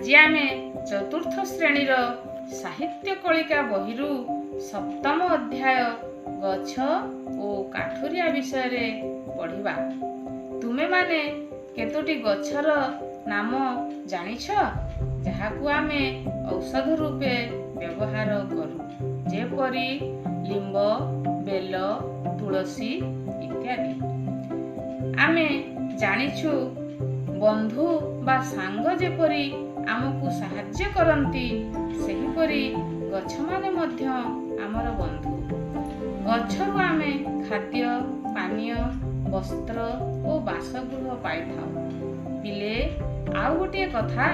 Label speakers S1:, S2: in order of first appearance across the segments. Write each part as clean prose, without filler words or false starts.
S1: ଆଜି ଆମେ ଚତୁର୍ଥ ଶ୍ରେଣୀର ସାହିତ୍ୟ କଳିକା ବହିରୁ ସପ୍ତମ ଅଧ୍ୟାୟ ଗଛ ଓ କାଠୁରିଆ ବିଷୟରେ ପଢ଼ିବା। ତୁମେମାନେ କେତୋଟି ଗଛର ନାମ ଜାଣିଛ, ଯାହାକୁ ଆମେ ଔଷଧ ରୂପେ ବ୍ୟବହାର କରୁ, ଯେପରି ଲିମ୍ବ, ବେଲ, ତୁଳସୀ ଇତ୍ୟାଦି? ଆମେ ଜାଣିଛୁ, ବନ୍ଧୁ ବା ସାଙ୍ଗ ଯେପରି ଆମକୁ ସାହାଯ୍ୟ କରନ୍ତି, ସେହିପରି ଗଛମାନେ ମଧ୍ୟ ଆମର ବନ୍ଧୁ। ଗଛରୁ ଆମେ ଖାଦ୍ୟ, ପାନୀୟ, ବସ୍ତ୍ର ଓ ବାସଗୃହ ପାଇଥାଉ। ପିଲେ, ଆଉ ଗୋଟିଏ କଥା,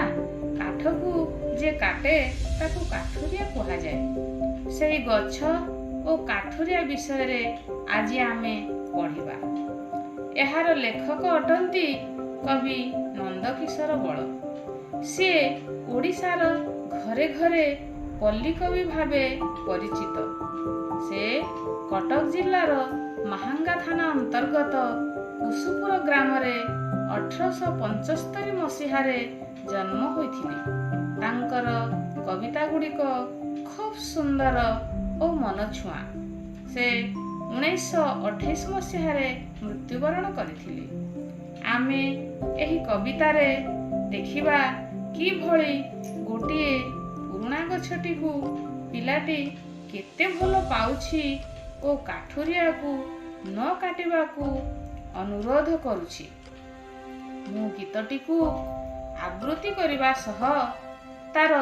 S1: କାଠକୁ ଯେ କାଟେ ତାକୁ କାଠୁରିଆ କୁହାଯାଏ। ସେହି ଗଛ ଓ କାଠୁରିଆ ବିଷୟରେ ଆଜି ଆମେ ପଢ଼ିବା। ଏହାର ଲେଖକ ଅଟନ୍ତି କବି ନନ୍ଦକିଶୋର ବଳ। ସିଏ ଓଡ଼ିଶାର ଘରେ ଘରେ ପଲ୍ଲୀକବି ଭାବେ ପରିଚିତ। ସେ କଟକ ଜିଲ୍ଲାର ମାହାଙ୍ଗା ଥାନା ଅନ୍ତର୍ଗତ କୁସୁପୁର ଗ୍ରାମରେ 1875 ମସିହାରେ ଜନ୍ମ ହୋଇଥିଲେ। ତାଙ୍କର କବିତା ଗୁଡ଼ିକ ଖୁବ୍ ସୁନ୍ଦର ଓ ମନଛୁଆଁ। ସେ 1928 ମସିହାରେ ମୃତ୍ୟୁବରଣ କରିଥିଲେ। ଆମେ ଏହି କବିତାରେ ଦେଖିବା କିଭଳି ଗୋଟିଏ ପୁରୁଣା ଗଛଟିକୁ ପିଲାଟି କେତେ ଭଲ ପାଉଛି ଓ କାଠୁରିଆକୁ ନ କାଟିବାକୁ ଅନୁରୋଧ କରୁଛି। ମୁଁ ଗୀତଟିକୁ ଆବୃତ୍ତି କରିବା ସହ ତାର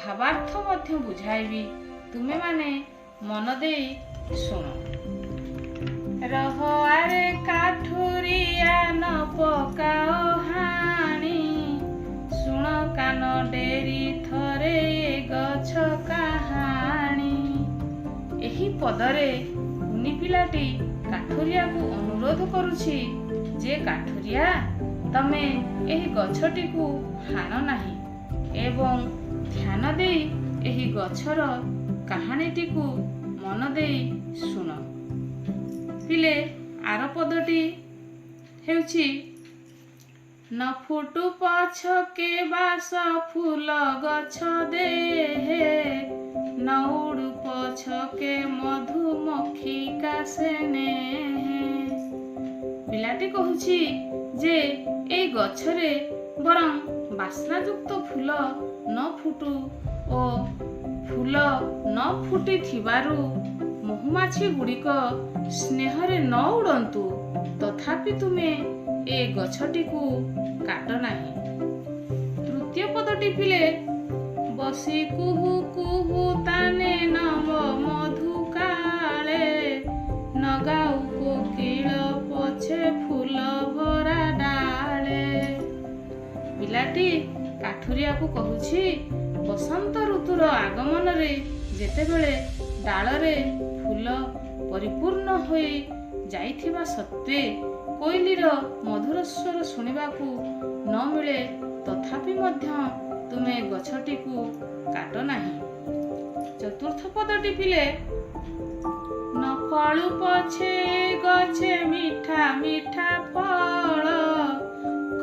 S1: ଭାବାର୍ଥ ମଧ୍ୟ ବୁଝାଇବି। ତୁମେମାନେ ମନ ଦେଇ ଶୁଣ। ରହ ଆରେ କାଠୁରିଆ, ନ ପକାଅ ହାଣି, ଶୁଣ କାନ ଡେରି ଥରେ ଏ ଗଛ କାହାଣୀ। ଏହି ପଦରେ କୁନି ପିଲାଟି କାଠୁରିଆକୁ ଅନୁରୋଧ କରୁଛି ଯେ, କାଠୁରିଆ, ତମେ ଏହି ଗଛଟିକୁ ହାଣ ନାହିଁ ଏବଂ ଧ୍ୟାନ ଦେଇ ଏହି ଗଛର କାହାଣୀଟିକୁ ମନ ଦେଇ ଶୁଣ। ପିଲେ, ଆର ପଦଟି ହେଉଛି, ନ ଫୁଟୁ ପଛକେ ବାସ ଫୁଲ ଗଛ ଦେହେ, ନ ଉଡୁ ପଛକେ ମଧୁମକ୍ଷିକା ସ୍ନେହେ। ପିଲାଟି କହୁଛି ଯେ ଏଇ ଗଛରେ ବରଂ ବାସ୍ନାଯୁକ୍ତ ଫୁଲ ନ ଫୁଟୁ ଓ ଫୁଲ ନ ଫୁଟିଥିବାରୁ ମହୁମାଛି ଗୁଡ଼ିକ ସ୍ନେହରେ ନ ଉଡ଼ନ୍ତୁ, ତଥାପି ତୁମେ ଏ ଗଛଟିକୁ କାଟ ନାହିଁ। ତୃତୀୟ ପଦଟି ପିଲେ, ବସି କୁହୁ କୁହୁ ତାନେ ନବ ମଧୁ କାଳେ, ନଗାଉ କୋକିଳ ପଛେ ଫୁଲ ଭରା ଡାଳେ। ପିଲାଟି କାଠୁରିଆକୁ କହୁଛି, ବସନ୍ତ ଋତୁର ଆଗମନରେ ଯେତେବେଳେ ଡାଳରେ ଫୁଲ ପରିପୂର୍ଣ୍ଣ ହୋଇ ଯାଇଥିବା ସତ୍ତ୍ୱେ କୋଇଲିର ମଧୁର ସ୍ୱର ଶୁଣିବାକୁ ନ ମିଳେ, ତଥାପି ମଧ୍ୟ ତୁମେ ଗଛଟିକୁ କାଟ ନାହିଁ। ଚତୁର୍ଥ ପଦଟି ପିଲେ, ନ ଫଳୁ ପଛେ ଗଛେ ମିଠା ମିଠା ଫଳ,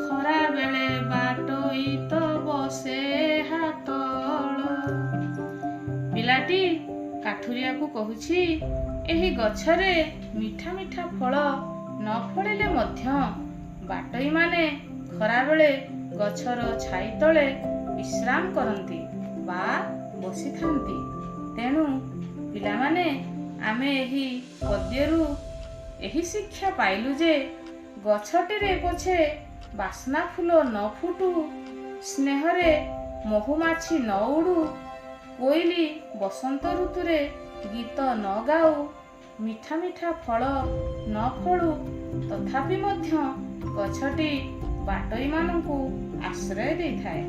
S1: ଖରା ବେଳେ ବାଟୋଇ ତ ବସେ ହାତଳ। ପିଲାଟି କାଠୁରିଆକୁ କହୁଛି, ଏହି ଗଛରେ ମିଠା ମିଠା ଫଳ ନ ଫଳିଲେ ମଧ୍ୟ ବାଟୋଇମାନେ ଖରାବେଳେ ଗଛର ଛାଇ ତଳେ ବିଶ୍ରାମ କରନ୍ତି ବା ବସିଥାନ୍ତି। ତେଣୁ ପିଲାମାନେ, ଆମେ ଏହି ପଦ୍ୟରୁ ଏହି ଶିକ୍ଷା ପାଇଲୁ ଯେ ଗଛଟିରେ ପଛେ ବାସ୍ନା ଫୁଲ ନ ଫୁଟୁ, ସ୍ନେହରେ ମହୁମାଛି ନ ଉଡୁ, କୋଇଲି ବସନ୍ତ ଋତୁରେ ଗୀତ ନ ଗାଉ, ମିଠା ମିଠା ଫଳ ନ ଫଳୁ, ତଥାପି ମଧ୍ୟ ଗଛଟି ବାଟୋଇମାନଙ୍କୁ ଆଶ୍ରୟ ଦେଇଥାଏ।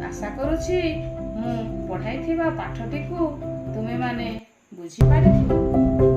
S1: ଆଶା କରୁଛି ମୁଁ ପଢ଼ାଇଥିବା ପାଠଟିକୁ ତୁମେମାନେ ବୁଝିପାରିଥିବ।